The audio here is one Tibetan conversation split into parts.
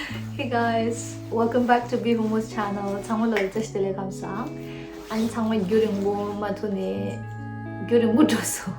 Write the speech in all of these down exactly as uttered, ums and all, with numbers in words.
Hey guys, welcome back to Bee Momo's channel. ཚང་མ་ལ་བཀྲ་ཤིས་བདེ་ལེགས་ཁམས་བཟང་། ཨ་ནི་ཚང་མ་རྒྱུན་རིང་པོ་མ་ཐུག་ནས་རྒྱུན་རིང་པོ་འགྲོ་སོང་།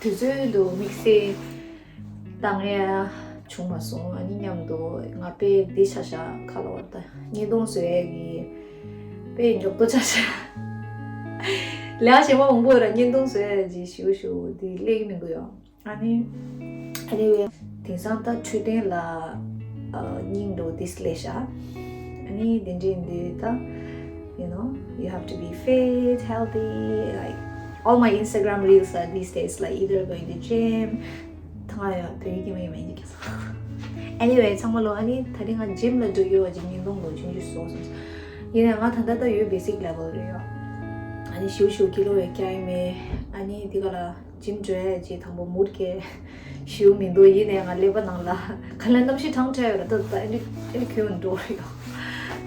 དུས་ཚོད་དུ་དམིགས་བསལ་བཏང་ཡ་བྱུང་མ་སོང་། ཨ་ནི་མཉམ་དུ་ང་དཔེ་འདི་ཆ་བཞག་ཁ་ལོ་བར་ད་བརྙན་ཐུང་བཟོ་ཡ་གི་དཔེ་མགྱོགས་པོ་ཆ་བཞག་ལས་ཞེ་མ་མང་པོ་ཡོད་ར། བརྙན་ཐུང་བཟོ་ཡ་ཅིག་ཞུ་ཞུ་འདི་སླེབས་ཀྱི་མི་འདུག་ཡ། ཨ་ནི། Anyway, དེང་སང་ད་འཕྲོད་བསྟེན་ལ་ཨ་སྙིང་འདོད་དེ་སླེབས་ཤག་ཨ་ནི་དེ་འདྲའི་འདི་ད། You know, you have to be fit, healthy. Like, all my Instagram reels are these days, like, either going to gym. ཐང་ཡ་བོད་ཡིག་མ་ཡིན་མ་ཡིན་ཀྱི། Anyway, ཚང་མ་ལོ། ཨ་ནི་ད་རིང་ང་gym ལ་འགྲོ་ཡོད་པ་ཅིག་བརྙན་ཐུང་ལོ་ཆུང་ཆུང་བཟོ་སོང་། ཡིན་ནའང་ང་ད་ལྟ་ད་ཡོད་basic level རེད་ཡ། ཨ་ནི་ཞུ་ཞུ་ཀི་ལོ་ཡ་བཀྱག་ཡིན་མེད། ཨ་ནི་འདི་ག་ལ། gym འགྲོ་ཡ་ཅིག་དང་པོ་མུར་གེ་ཞུ་མི་འདུག་ཡིན་ནའི་ང་ཀླད་པ་ནང་ལ་ག་ལ་གནམ་གཤིས་གྲང་དྲགས་ཡོད་ར། ད་ད་ཨ་ནི་ཨ་ནི་ཁྱོད་འགྲོ་རེད་ཡ།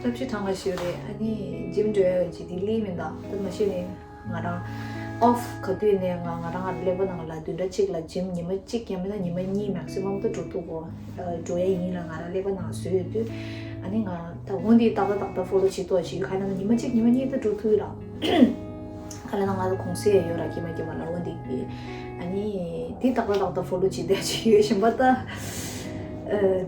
གནམ་གཤིས་གྲང་བ་ཞུ་རེད། ཨ་ནི་gym འགྲོ་ཡ་ཅིག་དེ་ལི་མི་འདུག་ད་མ་ཤེས་ནས་ང་རང་off ག་དུས་ནས་ང་ང་རང་ང་ཀླད་པ་ནང་ལ་བདུན་ཕྲག་གཅིག་ལ་gym ཉི་མ་གཅིག་ཡང་མིན་ན་ཉི་མ་གཉིས་maximum ད་འགྲོ་ཐུབ་གོ། འགྲོ་ཡ་ཡིན་ལ་ང་རང་ཀླད་པ་ནང་བཟོས་ཡོད་དུས། ཨ་ནི་ང་ད་འོ་འདི་ཏག་ཏག་ཏག་ཏག་follow བྱེད་ཐུབ་ཅིག་ག་ན་ཉི་མ་གཅིག་ཉི་མ་གཉིས་ད་འགྲོ་ཐུབ་ཡོད་ར། ག་ལ་ན་ང་ཚོ་གུང་སེང་ཡོད་ར། ཀྱེ་མ་ཀྱེ་མ་ལ་འོ་འདི་གི། ཨ་ནི་འདི་ཏག་ཏག་ཏག་ཏག་follow བྱེད་བསྡད་ཅིག་ཡོད་བཞིན་པ་ད།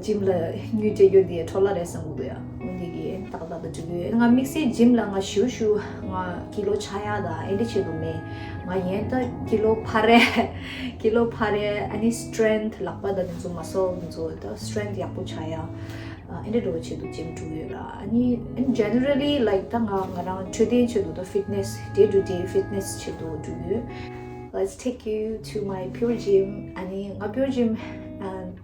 gym ལ་དངུལ་སྤྲད་རྒྱུ་འདི་འཕྲོ་བརླག་རེད་བསམ་གི་འདུག་ཡ། འོ་འདི་གི་ཏག་ཏག་ཏག་འགྲོ་གི་ཡོད། ང་དམིགས་བསལ་gym ལ་ང་ཞུ་ཞུ་ང་ཀི་ལོ་ཆག་ཡ་ད་ཨེ་འདྲ་བྱེད་དུ་མེད། ང་ཡན་ད་ཀི་ལོ་འཕར་རེ་ཀི་ལོ་འཕར་རེ། ཨ་ནི་strength ལག་པ་ད་དེ་ཚོ་མ་སོགས་དེ་ཚོ་ད་strength ཡག་པོ་ཆག་ཡ། ཨ་འདྲ་འགྲོ་བ་ཆེད་དུ་gym འགྲོ་ཡོད་ལ། ཨ་ནི་ཨ་ནི་generally like ད་ང་ང་རང་འཕྲོད་བསྟེན་ཆེད་དུ་ད་fitness day to day fitness ཆེད་དུ་འགྲོ་ཡོད། Let's take you to my Pure Gym. ཨ་ནི་ང་Pure Gym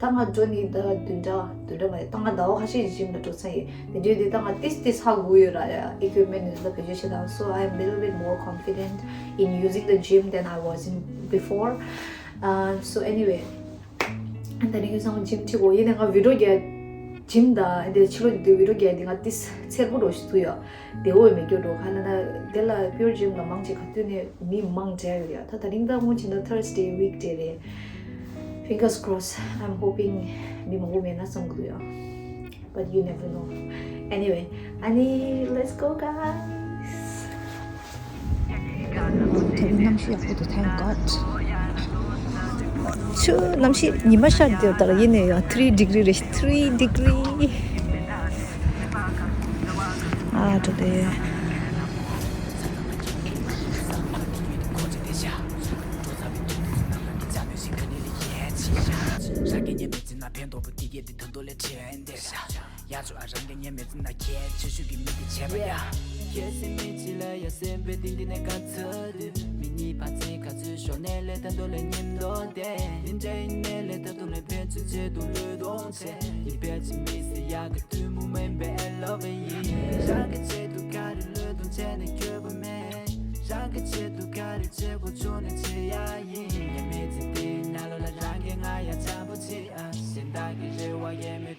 ད་ང་འགྲོ་ནི་ད་བདུན་ཕྲག་བདུན་ཕྲག་མ་རེད། ད་ང་ཟླ་བ་ཁ་ཤས་gym ལ་འགྲོ་ཚར་ཡོད། དེ་འདྲའི་དེ་ད་ང་ཏིས་ཏིས་ཧ་གོ་ཡོད་ར་ཡ། equipment ནི་ད་བེད་སྤྱོད་བྱེད་སྟངས། So I'm a little bit more confident in using the gym than I was in before. Uh, so anyway, ད་ནི་ཡུན་སང་gym ཁྲིད་གོ། ཡིན་ནའི་ང་video རྒྱག gym དང་འདི་ཕྱི་ལོགས་འདི་video རྒྱག་འདི་ང་ཏིས་འཚེར་པོ་འགྲོ་ཞིག་ཐུག་ཡོད། བདེ་བོ་མེད་རྒྱུ་འགྲོ། ག་ལ་ན་དེ་ལ་Pure Gym ལ་མང་ཆེ་ག་དུས་ནས་མི་མང་དྲགས་ཡོད་ཡ། ད་ད་རིང་ད་སྔོན་ཆད་ད་Thursday weekday རེད། Fingers crossed, I'm hoping མི་མང་པོ་མེད་ན་བསམ་གི་འདུག་ཡ། But you never know. Anyway, ཨ་ནི་let's go guys. ད་རིང་གནམ་གཤིས་ཡག་པོ་འདུག thank god. ཆུ་གནམ་གཤིས་ཉི་མ་ཤར་དེ་ལྟར་ཡིན་ནས་ཡང་three degree རེད། three degree. ཨ་འགྲོ་དེ། ཁྱེད་སེམས་མི་གཅིག་ལ་ཡ་སེམས་པའི་གཏིང་གི་ནས་ག་ཚོད་དུས་མི་གཉིས་ཕན་ཚུན་ག་ཚོད་ཤོར་ནས་ལས་ད་དུང་ལས་ཉིན་ལོ་དེ་དེ་འདྲ་ཡིན་ནས་ལས་ད་དུང་ལས་ཕན་ཚུན་ཆེད་དུ་བློས་གཏོང་བྱས་ཡིན་པའི་ཕྱི་མི་སེ་ཡག་གི་དུས་མུ་མེན་པའི་ཨེ་ལོ་བེ་ཡིན། རང་གི་ཆེད་དུ་ག་རེ་བློས་གཏོང་བྱས་ནས་འཁྱོལ་པ་མེད། རང་གི་ཆེད་དུ་ག་རེ་བྱེད་དགོས་བྱུང་ནས་བྱེད་ཡ་ཡིན། ཉམས་མེད་ཚེ་འདིའི་ནང་ལོགས་ལ་རང་གིས་ང་ཡ་འཆམ་པོ་བྱེད་ཨ། གཞན་དག་གི་རེ་བ་ཡེ་མེད།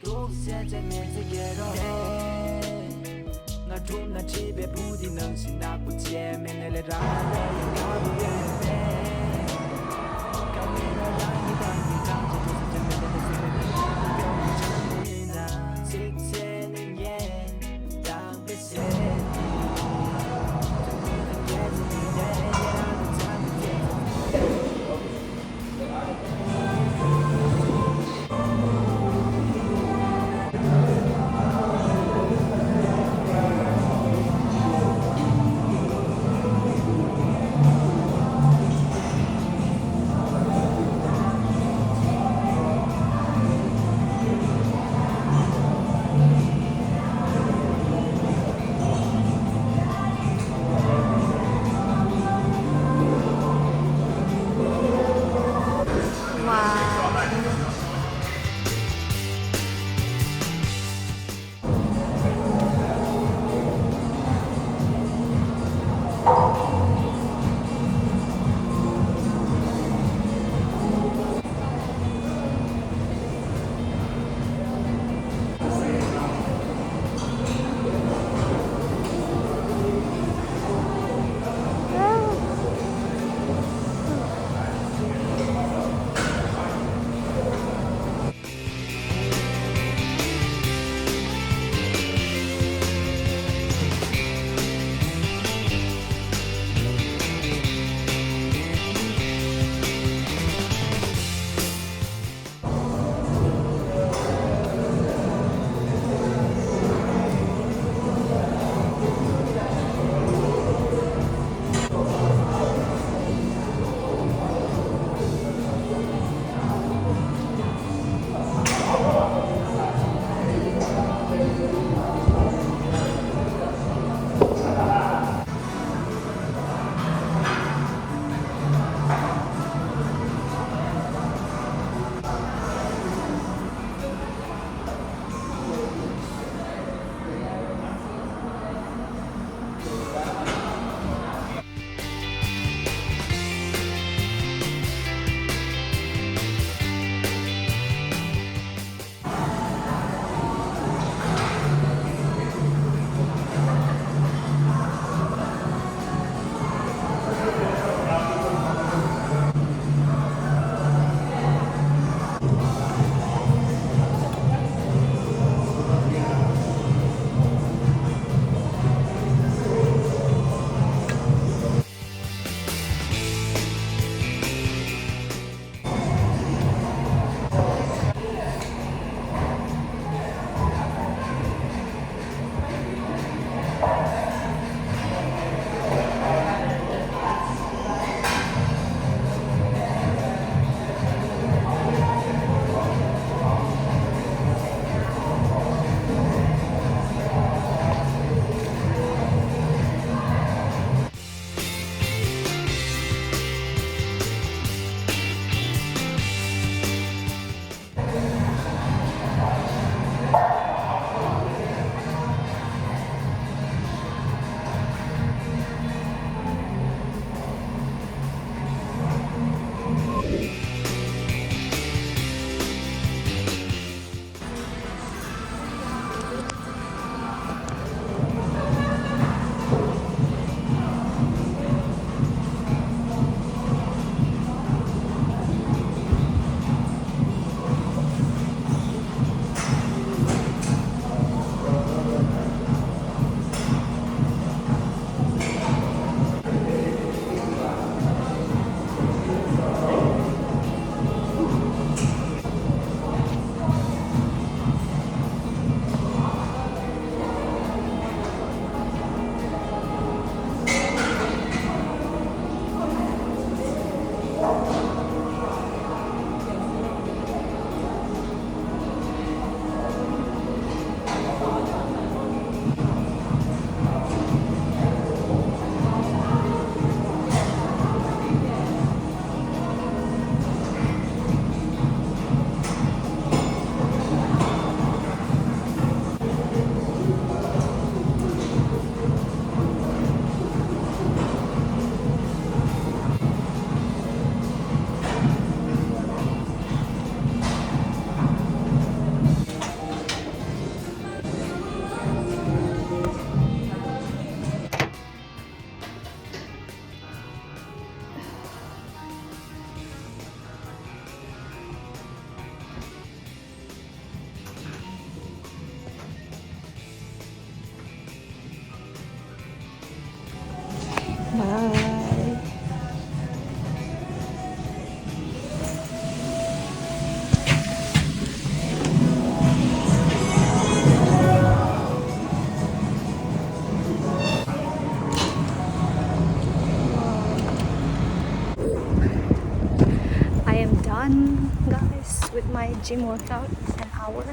Guys, with my gym workout in an hour.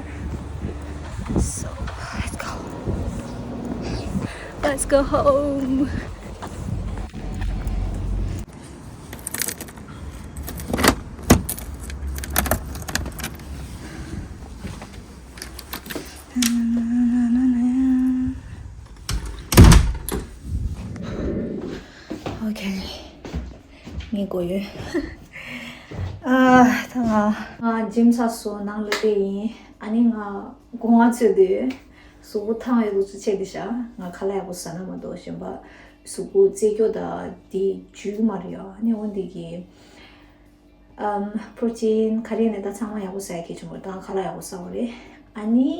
So, let's go. Let's go home. Okay. ངས་གོ་ཡོད། ཨ། ད་ང་ང་gym་ཚར་སོང་། ནང་ལ་བསྡད་ཡིན། ཨ་ནི་ང་སྒོ་ང་ཚོད་དུས་གཟུགས་པོ་ཐང་ཡོད་འདུག་ཚོད་ཆེ་དེ་ཤ། ང་ཁ་ལག་ཡག་པོ་ཟ་ན་མ་གཏོགས་གཞན་པ་གཟུགས་པོ་རྩེད་སྐྱོ་དང་དེ་འཇུ་གི་མ་རེད་ཡ། ཨ་ནི་འོན་དེ་གི་ཨམ། པྲོ་ཊིན་ག་རེ་ནས་ད་ཚང་མ་ཡག་པོ་ཟ་ཡ་གལ་ཆེན་པོ། ད་ང་ཁ་ལག་ཡག་པོ་ཟ་བ་རེད། ཨ་ནི་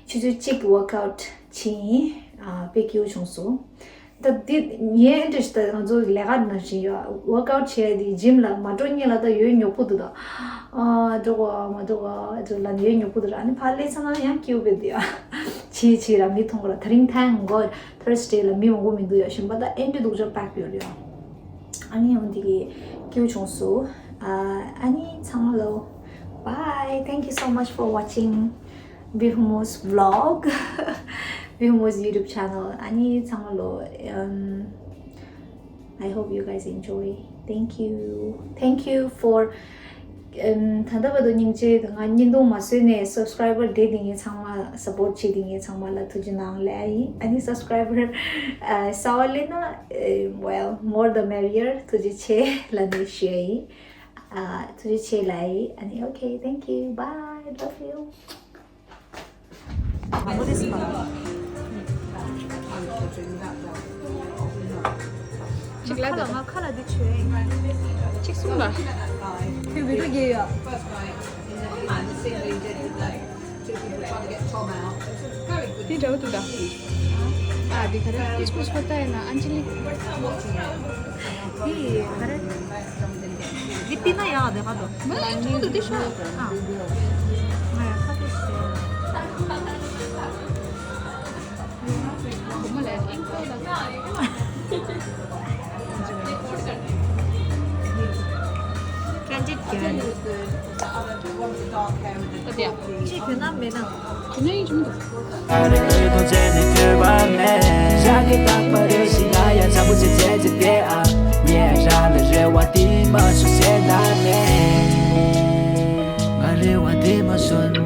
ཆུ་ཚོད་གཅིག་workout་བྱས་ཡིན། ཨ། དཔེ་སྐྱིད་པོ་བྱུང་སོང་། ད་འདི་ངའི་interest་ད་ང་ཚོ་ལས་ཀ་ནང་བཞིན་ཡོད། workout་བྱས་དེ་gym་ལ་མ་འགྲོ་སྔོན་ལ་ད་ཡོད་མྱོང་པོ་འདུག་ད། ཨ། འགྲོ་གོ་མ་འགྲོ་གོ་ལ་ཡོད་མྱོང་པོ་འདུག་ཨ་ནི་ཕར་སླེབས་ཚར་ན་ཡང་སྐྱིད་པོ་འདུག་ཡ། བྱས་བྱས་ར་མི་མཐོང་གོ་ར། དེ་རིང་thank God Thursday་ལ་མི་མང་པོ་མི་འདུག་ཡ། གཞན་པ་ད་ཨེ་འདྲ་འདུག་ཅོ་pack་ཡོད་རེད་ཡ། ཨ་ནི་འོན་དེ་གི་སྐྱིད་པོ་བྱུང་སོང་། ཨ། ཨ་ནི་ཚང་མ་ལོ། Bye. Thank you so much for watching Bihumo's vlog. Bihumo's YouTube channel. ཨ་ནི་ཚང་མ་ལོ། Um, I hope you guys enjoy. Thank you. Thank you for ཨམ། ད་ལྟ་བར་དུ་སྙིང་རྗེ་དང་ང་བརྙན་ཐུང་མ་བཟོས་ནས་subscriber་དེ་དེ་ངའི་ཚང་མ་support་བྱེད་དེ་ངའི་ཚང་མ་ལ་ཐུགས་རྗེ་གནང་ལབ་ཡིན། ཨ་ནི་subscriber་ཨ། གསར་པ་སླེབས་ན་ཨ། well, more the merrier. ཐུགས་རྗེ་ཆེ་ལབ་ནས་ཞུ་ཡ་ཡིན། ཨ། ཐུགས་རྗེ་ཆེ་ལབ་ཡིན། ཨ་ནི་okay, thank you, bye, love you. གཅིག་ལ་ང་ཁ་ལག་འདི་བྱོས། གཅིག་གསུམ་ལ། དེ་བི་ཌིའོ་རྒྱག་ཡོད། འདི་འདྲ་བོ་འདུག་ད། ཨ། འདི་ག་རེ། This was for Diana, Anjali. འདི་ག་རེ། འདི་པི་ན་ཡག་དེ་ག་དོ། མ་ཡིན་ཅུང་དུ་འདི་ཤོག་ཨ། ང་ཡང་ཁ་ཏོ་ཞེས། གོ་མ་ལ་ཨིན་ཀོ་ལ། Candid girl. ཨ་དེ་ཡ། ཅི་བོད་ནང་མེད་ན། བོད་ནང་ཡིན་ཅུང་དུ། ང་རེ་ལོས་དོན་བྱས་ནས་འཁྱོལ་བ་མེད། ཞག་གི་རྟག་པ་རེ་ཞིག་ང་ཡང་བྱམས་པོ་ཅིག་བྱས་ཅིག་བསྡད་ཨ། ངས་རང་ལ་རེ་བ་འདི་མ་ཞུ་ཟེར་ན་མེད། ང་རེ་བ་འདི་མ་ཞུ།